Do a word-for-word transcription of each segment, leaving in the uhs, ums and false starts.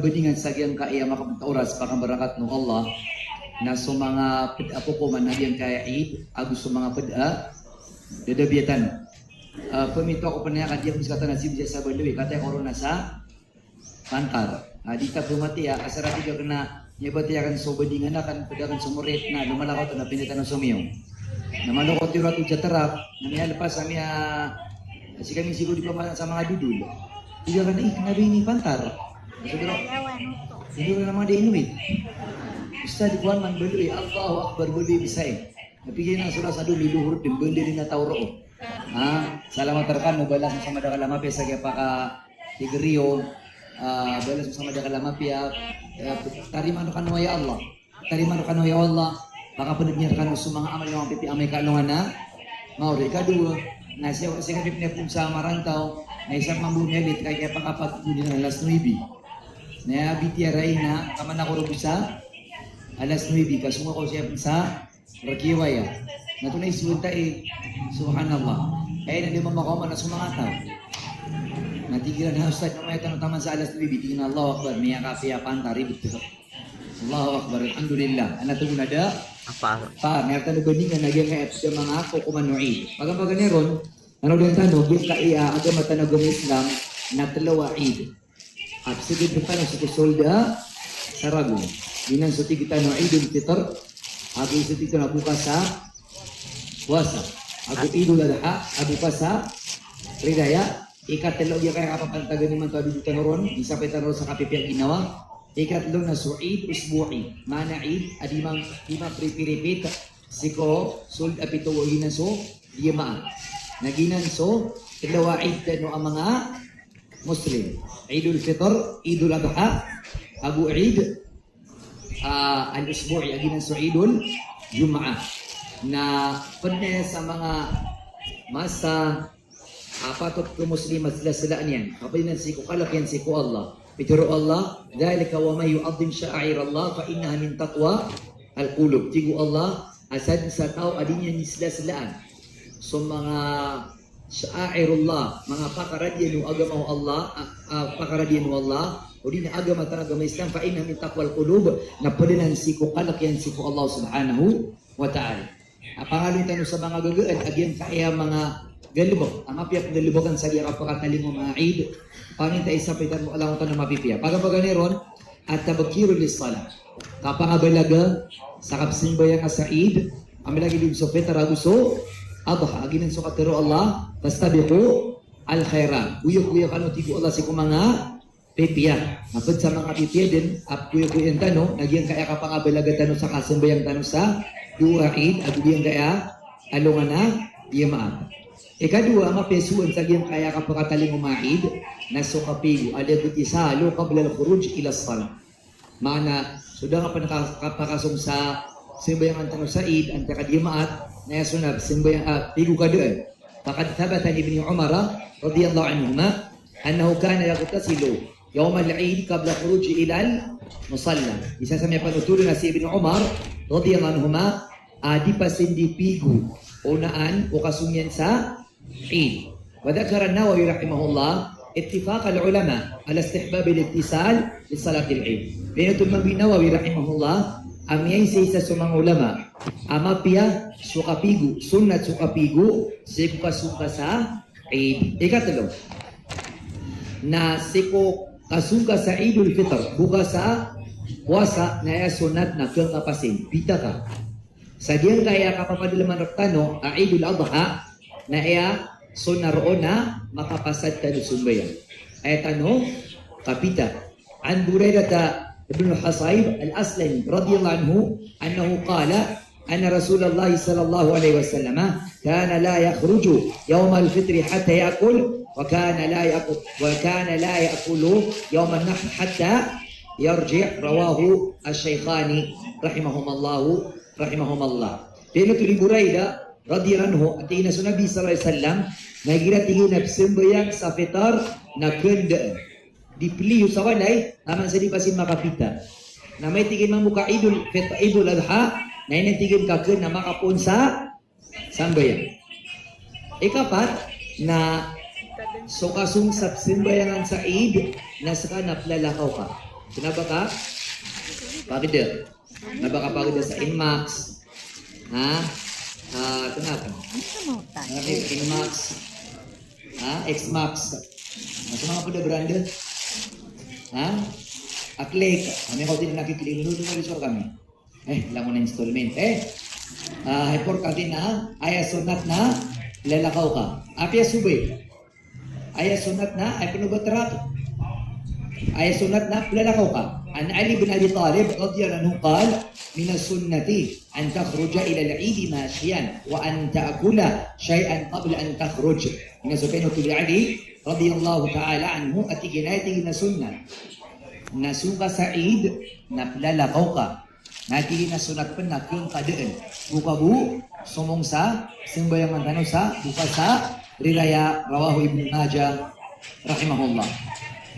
bandingan sa giyangkaya makapantag a oras, pakambarakat o Allah, na so manga pd a kokoman a giyangkaya Eid, ago so manga pd a dadabiatan. Ah, pamito ako pn a aya ka di ako miskatan a sibsa sa Bandawi, kataya ko ron na sa Pantar. Ah, di ta pmatiya, asar a tig akn a, niya ba tiya akn so bandingan akn, pd akn so morit na, lomalakaw tano, na pinda tano so miyaw. Na malakaw tano roo sa Tarap, na miyalpas ami a, sii kami siguro di pamasa sa manga dodol. Tig akn a, "Eh, kna ba ini Pantar?" Siguro, siguro na manga di Inuit. Ustad, kowan man baloy, Allahu Akbar, baloy bisa i. Na pd iyan a so rasa dn, di lohor dn, bandingan a taw roo. Ha, salamat rkano, balas sa madakl a mapiya sa kiyapakatigr iyo, ah, balas sa madakl a mapiya, ah, tarimaan rkano ya Allah. Tarimaan rkano ya Allah. Pakapnd iyan rkano so manga amal a manga pipiya a amay ka alongan a maori. Ikadowa, na sii, sii ka pipinapun sa marantaw, na isa mambo miyalit, kaya kiyapakapagpun iyan a alas nuebe. Na aya bitiyarai na, kaman ako roo sa alas nuebe, ka so manga ko siya sa Rakiwaya. Na tonaa i sowaan ta i, subhanallah. Aya na di mamakaoma na so manga taw. Na tig iran a, "Ustad, mamaya tano taman sa alas nuebe." Tig iyan a, "Allahu Akbar, miyakapiya Pantar, ribot." Allahu Akbar, alhamdulillah. Ana to gonada? Apa? Pa, miyarta na bandingan a giyangkaya pd a manga kokoman o Eid. Paganay ron, na ron tano, giyangkaya agama tano a agama Islam, na tlo a Eid. A psgd tano sii ko sold a saragon. Giyanan so tig tano a Eidul Fitr, ago so tig tano a boka sa powasa. Ago Eidul Adha, a boka sa Hari Raya. Ikatlo, giyangkaya kapapantagan imanto a dodon tano ron, isa pn tano sa kapipiya a ginawa. Ikatlo na so Eid Usbu'i. Maana Eid a di ma-, di mapreparate sii ko sold a pito, giyanan so Jum'ah. Na giyanan so tlo a Eid tano a manga Muslim. Eidul Fitr, Eidul Adha, ago Eid, ah, al-Usbu'i, a giyanan so Eidul Jum'ah. Na pd sa manga masa a patot ko Muslim a slaslaan iyan. Kapadinan sii ko kalk iyan sii ko Allah. Pitharo o Allah, "Dhalika wa man yu'azzim sha'airallah fa innaha min taqwal qulub." Tig o Allah, a sadn sa taw a di niyan islaslaan so manga sha'airullah, manga pakaradiyan o agama o Allah, a, a, pakaradiyan o Allah, odi na agama tano a agama Islam, fa innaha min taqwal qulub, na pd anan sii ko kalk iyan sii ko Allah subhanahu wa ta'ala. A pangaloy tano sa manga gagaan a giyangkaya manga galbk, a mapiya pnggalbkn sa giyangkaya kapakatalingoma a Eid, pangnin ta isa pn tano, langon tano mapipiya. Paganay ron, at-tabkiru lis-salah. Kapangabalaga sa kapzambayang sa Eid, a mlagid iyan so Fitr ago so Adha. A giyanan so katharo o Allah, "Fastabiqul khairat." Goyagoya kano, tig o Allah, sii ko manga pipiya. Na pd sa manga pipiya dn a goyagoyaan tano, na giyangkaya kapangabalaga tano sa kazambayang tano sa dowa Eid, ago giyangkaya alongan a Jum'ah. Ikadowa a mapiya sowaan sa giyangkaya kapakatalingoma a Eid, na so kapigo, al-ightisalu qabla al-khuruj ila as-salah. Maana, so da nga pn ka-, kapakasong sa sambayangan tano sa Eid, antaa ka Jum'ah, na aya so na sambayang, ah, pigo ka dn. Faqad thabata an Ibni Umar radiyallahu anhuma annahu kana yaghtasilu yawmal Eid qabla khuruji ilal musalla. Isa sa miyapanothol na si Ibni Umar radiyallahu anhuma, ah, di pasin di pigo onaan o kasong iyan sa Eid. Wa dhakara an-Nawawi rahimahullah ittifaq al-ulama ala istihbab al-ightisal li salat al-Eid. Piyanothol mambo o Nawawi rahimahullah a miyaisa-isa so manga ulama a mapiya so kapigo, sunnat so kapigo, sii ko kasong ka sa Eid. Ikatlo, na sii ko kasong ka sa Eidul Fitr, boka sa powasa, na aya sunnat na kangkapasin, pita ka. Sa giyangkaya kapapadalman rktano a Eidul Adha, na aya sunnat roo na makapasad tano sambayang. Aya tano kapita. An Buraidata ibn Husayb al-Aslami radiyallahu anhu, annahu qala, anna Rasulullah sallallahu alaihi wasallam kana la yakhruju yawmal fitri hatta ya'kul, wa kana la ya'kul, wa kana la ya'kulu yawman nahr hatta yarji', rawahu ash-shaykhani rahimahumallahu, rahimahumallah. Piyanothol i Buraidah radiyallahu anhu, a tig iyan a so Nabi sallallahu alaihi wasallam, na igira tig iyan a pzambayang sa Fitr na kn dn di pliyo sa walay, taman sa di pasin makapita. Na amay tig iyan mambo ka Eidul Fit-, Eidul Adha, na aya tig iyan ka kn na makapoon sa sambayang. Ikapat, na so kasong sa pzambayangan sa Eid, na ska na plalakaw ka. Kna ba ka pagda. Kna ba ka pagda sa Nmax. Ha? Ah, kna ba? Ano ba? Nmax. Ha? Xmax. Ano so manga pagda brand? Ha? Aklik. Kami ko tinanak i klik dun, dun, dun, kami. Eh, langon installment. Eh, ah, hay por ka tina, aya sunnat na plalakaw ka. Apiya so bay. Aya sunnat na, ay pano ba trak? Aya sunnat na plalakaw ka. An Ali bin Abi Talib radiyallahu anhu qal, "Min as-sunnati an takhruja ila al-Eid mashiyan wa an ta'kula shay'an qabla an takhruj." Ino so pinothol i Ali radiyallahu ta'ala anhu a tig iyan a, tig iyan a sunnat na so ka sa Eid na plalakaw ka. Na tig iyan a sunnat pen na kiyong kadaan. Bo ka bo somong sa sambayangan tano sa bo ka sa riraya, rawahu Ibnu Majah rahimahullah.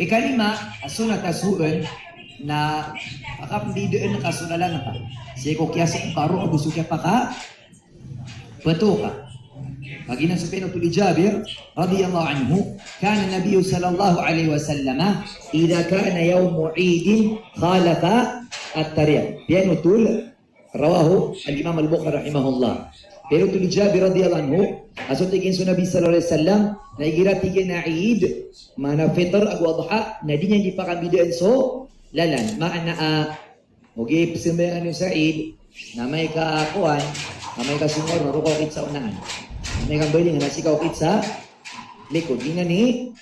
Ikalima a sunnat a soon na pakapmbidaan ka so lalan ka. Sii ko kiyasong ka roo ago so kiyapaka Pito ka. Kagiya so pinothol i Jabir radiyallahu anhu, kana Nabiyyu sallallahu alaihi wasallam idha kana yawmu Eidin khalafa at-tariq. Pinothol, rawahu al-Imam al-Bukhari rahimahullah. Pinothol i Jabir radiyallahu anhu, a so tig iyan so Nabi sallallahu alaihi wasallam, na igira tig iyan a Eid, maana Fitr ago Adha, na di niyan di pakambidaan so lalan. Maana, ah, Ogaid psambayangan iyo sa Eid, na amay ka kowan, amay ka singor, na roo ka okit sa onaan. Amay ka mbaling, na sii ka okit sa likod. Giyanan i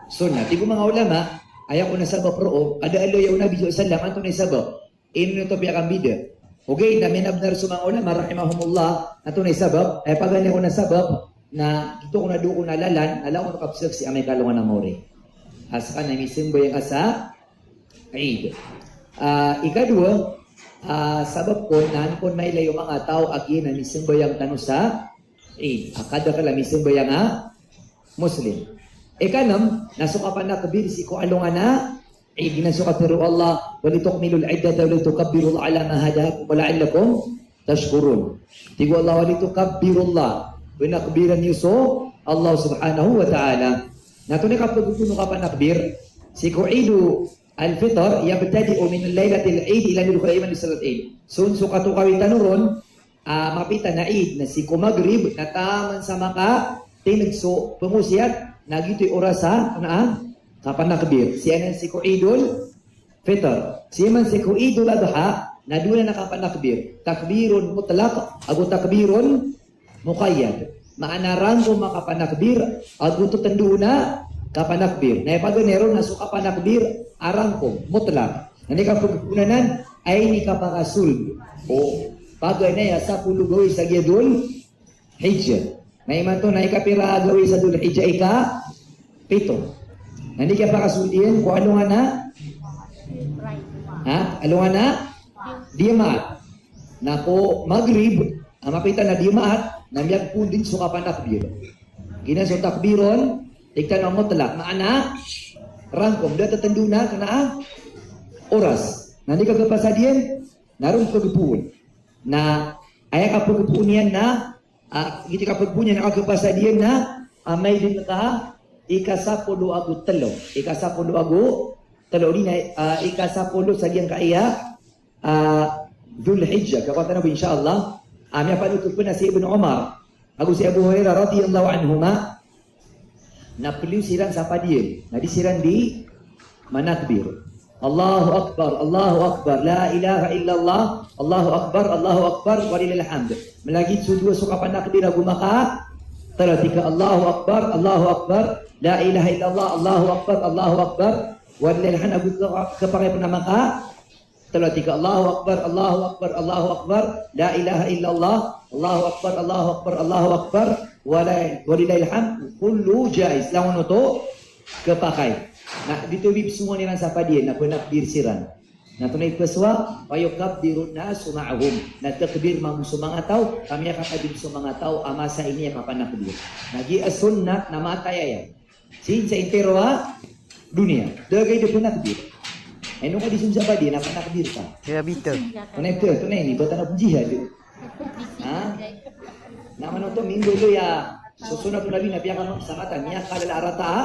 sunnat. Tig o manga ulama, aya kon a sabap roo, kada a aloya o Nabi sallallahu alaihi wasallam, antonaa i sabap? Ino oto piyakambida? Ogaid na miyanabenar so manga ulama, rahimahumullah, antonaa i sabap? Aya paganay kon a sabap, na giyoto kon a dowa kon a lalan, na langon o kapzaksi amay ka alongan a maori. A seka na misambayang ka sa Eid. Ah, ikadowa, ah, sabap kon na an kon mailay o manga taw a giyanan i sambayang tano sa Eid. A kadakel a misambayang a Muslim. Ikanem, na so kapanakbir sii ko alongan a Eid, na so katharo o Allah, "Walitukmilul iddata walitukabbirullaha ala ma hadakum wala'allakum tashkurun." Tig o Allah, "Walitukabbirullaha." Panakbiran iyo so Allah subhanahu wa ta'ala. Na antonaa i kapagphoon o kapanakbir sii ko Eid al-Fitr, yabtadi'u min laylatil Eid ila dukhulil iman bi salatil Eid. So, so katokawi tano ron, ah, mapita na Eid, na sii ko Maghrib, na taman sa makatindg so pengosiyat, na giyoto i oras a, na, ah, kapanakbir. Sii anan sii ko Eidul Fitr. Sii man sii ko Eidul Adha, na dowa anan a kapanakbir. Takbirun mutlaq, ago takbirun muqayyad. Maana rangkom a kapanakbir, ago totendo on a kapanakbir. Na aya paganay ron na so kapanakbir a rangkom, mutlaq. Na aya kapagphoon anan, aya ini kapakasold o paganay a sapolo gawii sa giya Dhul Hijjah. Na imanto na ikapira gawii sa Dhul Hijjah? Ikapito. Na aya kapakasold iyan ko alongan a, ha? Alongan a Jumaat. Na ko Maghrib, a mapita na Jumaat, na miyagphoon den so kapanakbir. Giyanan so takbirun, tig tano a mutlaq, maana rangkom, da totendo on a kena a oras. Na aya kapasad iyan, na roo pagphoon. Na aya kapagphoon iyan na, ah, giyoto i kapagphoon iyan na kapasad iyan na, ah, amay den ka ikasapolo ago telo. Ikasapolo ago telo, di na, ah, ikasapolo sa giyangkaya ah, Dhul Hijjah. Kakowa tano bo, insha Allah. Ah, miyapanotol pen a si Ibnu Umar ago si Abu Hurairah radiyallahu anhuma, na pliyo siran sa padiyan. Na di siran di manakbir. Allahu Akbar, Allahu Akbar, la ilaha illallah, Allahu Akbar, Allahu Akbar, walillahil hamd. Malagid so dowa so kapanakbir ago makatelo, tig ka Allahu Akbar, Allahu Akbar, la ilaha illallah, Allahu Akbar, Allahu Akbar, walillahil hamd, ago ka-, kapakay pen a maka telo, tig ka Allahu Akbar, Allahu Akbar, Allahu Akbar, la ilaha illallah, Allahu Akbar, Allahu Akbar, Allahu Akbar, wala-, walillahil hamd, kullu jaiz. Langon oto kapakay. Na giyoto i psongowan iran sa padiyan, na panakbir siran. Na antonaa i pesowa, wa yukabbirun nasu ma'ahum. Na takbir mambo so manga taw, ka miyakakabir so manga taw a masa ini a kapanakbir. Na giya sunnat na matay aya. Sii sa intiro a doniya. Da gay da panakbir. Ino ka di song sa padiyan na panakbir ka? Kaya bito. Panakbir, antonaa ini, ba tano jihad. Ha? Na manoto minggu ito ya. So sunnat o Nabi na piyakano sa kata, miyakalala a rata a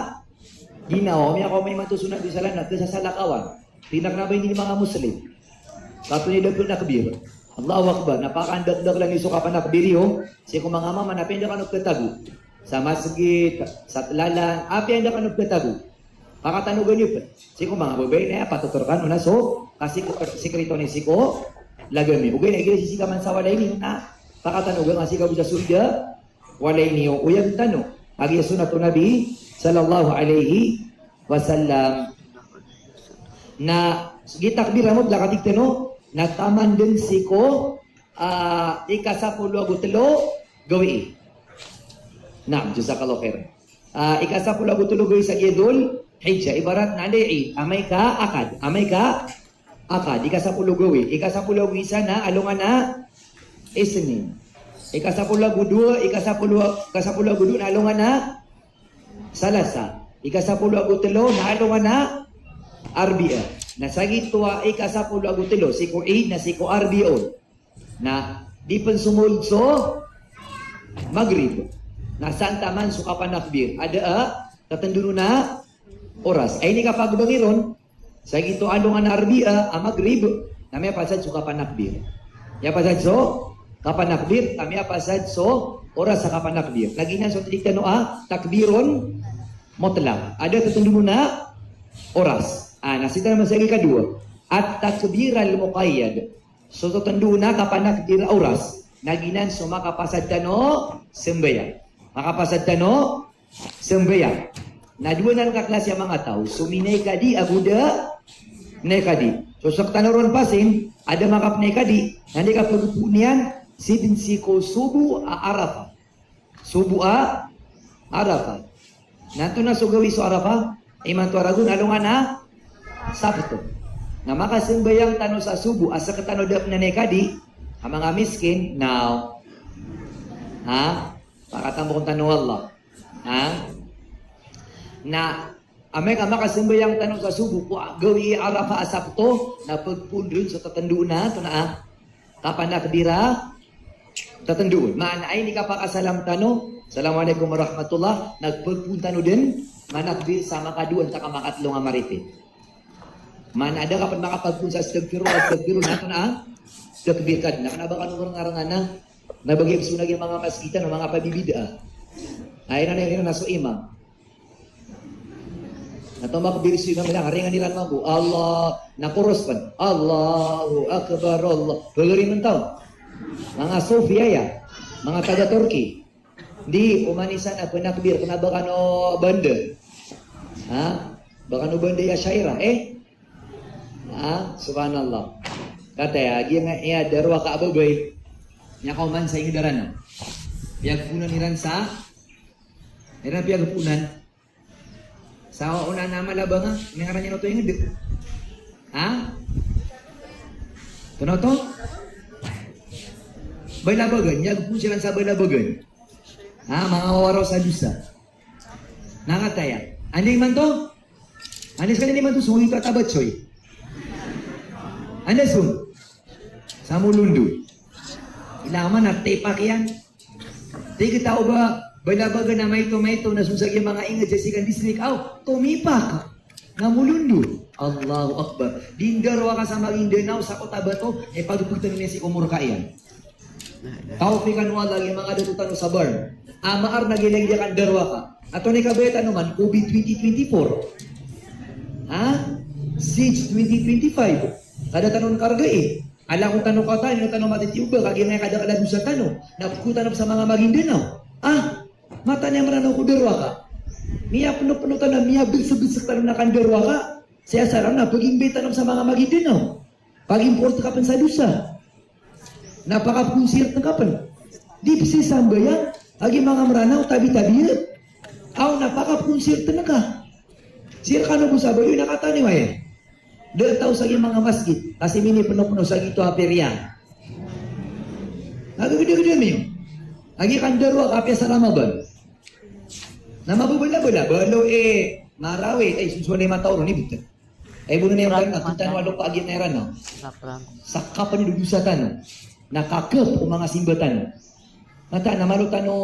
ginawa, miyakaoma imanto sunnat di salan na kasasalakawan. Tinakna ba ini manga Muslim. Kato ni da pnakbir. Allahu Akbar. Na pakandakdakl ani so kapanakbir iyo. Sii ko manga mama na pindakano ptago. Sa masgit, sa lalan, apiya indakano ptago. Pakatanogan iyo pn. Sii ko manga babay na aya patotor kano na so, kasi, sikreto ni sii ko lagam iyo. Ogaid na igira sisii ka man sa walay niyo na pakatanogan ka sii ka bo sa so ida walay niyo. Oyag tano a giya sunnat o Nabi sallallahu alaihi wasallam. Na giya takbir a mutlaq a tig tano na taman dn sii ko, ah, ikasapolo ago tlo gawii. Naam, jazakallahu khairan. Ah, ikasapolo ago tlo gawii sa giya Dhul Hijjah. Ibarat na anda i Eid, amay ka Akad, amay ka Akad, ikasapolo gawii. Ikasapolo ago isa na alongan a Isnin. Ikasapolo ago dowa, ikasapolo, ikasapolo ago dowa na alongan a Salasa. Ikasapolo ago tlo na alongan a Arbi'a. Na sa giyoto a ikasapolo ago tlo, sii ko Eid na sii ko Arbi'a on. Na di pn somold so Maghrib. Na san taman so kapanakbir. Anda a tatndon on a oras. Aya ini kapagbangi ron, sa giyoto a alongan a Arbi'a a Maghrib, na miyapasad so kapanakbir. Miyapasad so kapanakbir, na miyapasad so oras sa kapanakbir. Lagid anan so tig tano a takbirun mutlaq. Anda tatndon on a oras. Ah, na sii tano man sa ikadowa. At-takbir al-muqayyad. So tatndon on a kapanakbir a oras. Na giyanan so makapasad tano sambayang. Makapasad tano sambayang. Na dowa nan ka klasi a manga taw. So minaikadi ago da naikadi. So sktano ron pasin, anda makapnaikadi, na anda i kapagpoon iyan, sii dn sii ko sobo a Arafah. Sobo a Arafah. Na antonaa so gawii so Arafah? Imanto a ragon, alongan a Sabto. Na makasambayang tano sa sobo a sktano da pn naikadi a manga miskin, na, ha? Pakatambokn tano o Allah. Ha? Na amay ka makasambayang tano sa sobo ko gawii Arafah a Sabto, na pagpoon ron so tatndon on a, antonaa, kapanakbir a tatndon on. Maana aya ini kapakasalam tano, "Assalamualaikum warahmatullah," na pagpoon tano dn manakbir sa makadowa antaa ka makatlo nga maritin. Maana anda ka pn makapagpoon sa astagfirullah, astagfirullah, na antonaa, takbir ka dn. Na kna ba kano ngarngarngan a, na ba giya pn so lagid a manga masgit tano, manga pabibid'ah. Aya iran, aya iran na so imam. Na tomakbir so imam iran, ringan iran mambo, Allah, na koros pn, Allahu Akbar, Allah. Pagari man taw. Manga Sufi aya, manga taga Turkey. Di, oman i san a pnakbir, kna ba kano banda. Ha? Ba kano banda i Asha'irah, eh? Ha? Subhanallah. Kataya, giya nga iya darowaka a babay. Aya ka oman sa ingd a Ranaw. Piyagpoonan iran sa, iran piyagpoonan. Sa onaan a Malabanga, ino ngaran iyan oto ingd? Ha? Antonaa oto? Balabagan, aya pn siran sa Balabagan. Ha, manga wawaraw sa dosa. Na kataya. Anda imanto? Anda skaniyan imanto, so ito a Tabatsoy? Anda son? Sa Molondo. Ila man a tipak iyan. Tig tano ba, Balabagan a maito, maito, na so sa giya manga ingd sa second district, aw, tomipak na Molondo. Allahu Akbar. Di ndarowaka sa Maguindanao, sa Cotabato, e pagpagtano niyan sii ko Moroka iyan. Tawfiqan o Allah, giya manga dato tano sa Barn. A maar na giya lagid iyan kandarowaka. Antonaa i kabaya tano man, COVID twenty twenty-four. Ha? Siege twenty twenty-five. Kada tano on kargai. Ala ko tano kata, ino tano matitiyoba, kagiya nga kadakl a dosa tano. Na pkho tano sa manga Maguindanao. Ah, mataan iyan a Mranaw ko darowaka. Miyapnopno tano, miyabsbs tano na kandarowaka. Sa aya saran na pagimbay tano sa manga Maguindanao. Pag-import ka pn sa dosa. Na pakapkonsert ka pn. Di pzisambayang, kagiya manga Mranaw, tabi-tabi. Aw, na pakapkonsert ka. Sii rkano bo sa baloy na kataniwaya. Da taw sa giya manga masgit, kasi minipnopno sa giyoto a periya. Agagdagda miyo. Agi kandarowaka apiya sa Ramadan. Na mababalabala, balo e, marawit, ay, susuan i mata o ron, ibutang. Ay, bono niyan, na, tano a lopa a giya na iran, no? Sa kapn i dodosa tano. Na kakp o manga simba tano. Mataan a malo tano,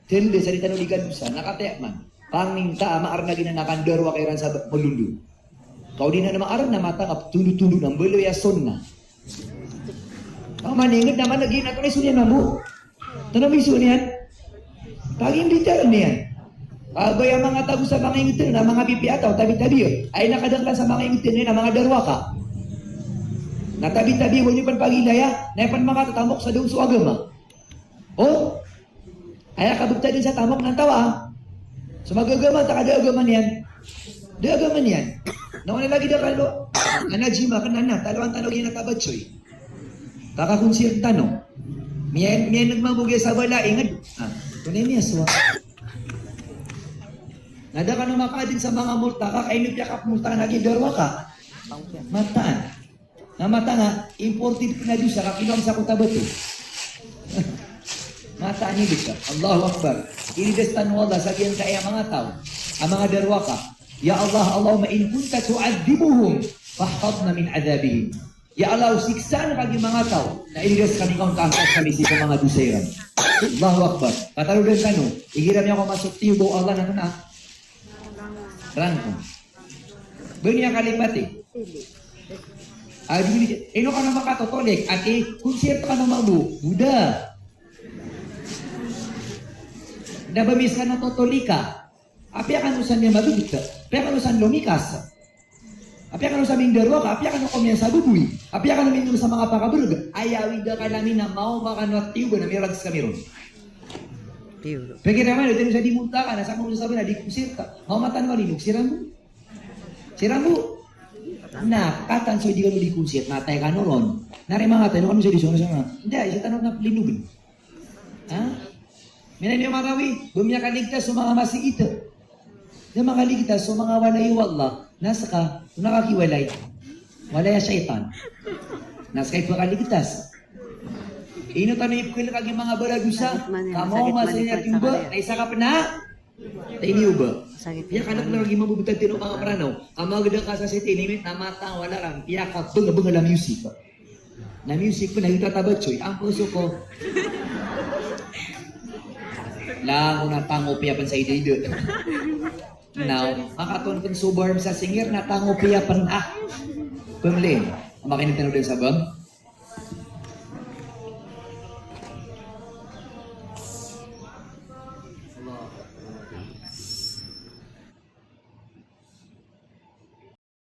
tanda sa di tano di kandosa, na kataya man. Paminta a maar na giyanan a kandarowaka iran sa Molondo. Kaw di na nama aran na matangap, tundutundut na mbaloy a sunnah. Kaw maninged na manegi na tunay sunnah na bo. Tano miso niyan. Pagimbitar niyan. Kabaya manga tago sa manga inged na manga pipiya taw, tabi-tabi. Ay nakadaklan sa manga inged na manga darowaka. Na tabi-tabi, wani pan pagilaya, na ipan manga tatamok sa doon so agama. O? Aya kabegtad iyan sa tamok na antaa? So magagama, ta ka da agama niyan. Da agama niyan. Na wani lagi da kalo. Ana jima, kena na, talo an talo gina tabatsoy. Kakakonsir tano. Miyan, miyan nagmabugay sa bala, inged. Ah, tunay niya, suwa. Na da kano makaadin sa manga multa, kakainod ya kapmulta na gidarowaka. Mataan. Na mataan a, imported pen a dosa, ka kinowa sa Cotabato. Mataan i dosa. Allahu Akbar. Ilidas tano o Allah sa giyangkaya manga taw a manga darowaka. Ya Allah, Allahumma in kunta tu'adhibuhum fahfadhna min adhabihim. Ya Allah, siksaan ka giya manga taw na ilidas kami ka on ka angkat kami sii ko manga dosa iran. Allahu Akbar. Katalodan tano, igira miyakaoma so tiyoba o Allah na kena rangkong. Ba niyan kalipati? Adi, ino kano makatotolik? Ati, konsir kano mambo. Buda. Na ba misan na totolika? Apiya kano san niyan mabibit? Apiya kano san lomikas? Apiya kano san mindarowaka? Apiya kano komiyan sa baboy? Apiya kano minom sa manga pakabereg? Aya awida kalamin na maoma kano a tiyoba na miragis kami ron. Pegir naman, ito sa di multa ka, na sa kano sa sabi na di konsir ka. Maoma tano a linog, siran bo. Siran bo. Na, katan so di kano di konsir, na atay kano ron. Na ri manga atay, no kano sa di songa-songa. Hindi, isa tano na linogen. Ha? Minay niyo marawi, ba miyakaligtas so manga masiit. Da makaligtas so manga walay o Allah. Na seka, so nakakiwalay. Walay a shaytan. Na seka i pakaligtas. Ino tano ipkil ka giya manga baradosa. Ka maoma sa niyan a tiyoba, na isa ka pen a tiniyoba. Piyakadakl a giya mabebetad tano manga Mranaw. Ka mageda ka sa city limit na mataan o Allah ran. Piyakabengabeng a music. Na music pen a ita tabatsoy. Ampo so ko. Langon a tangopiya pen sa ida-ida. Now, makatoon pen so barm sa singir na tangopiya pen a. Pemlin. Makinig tano den sa bam.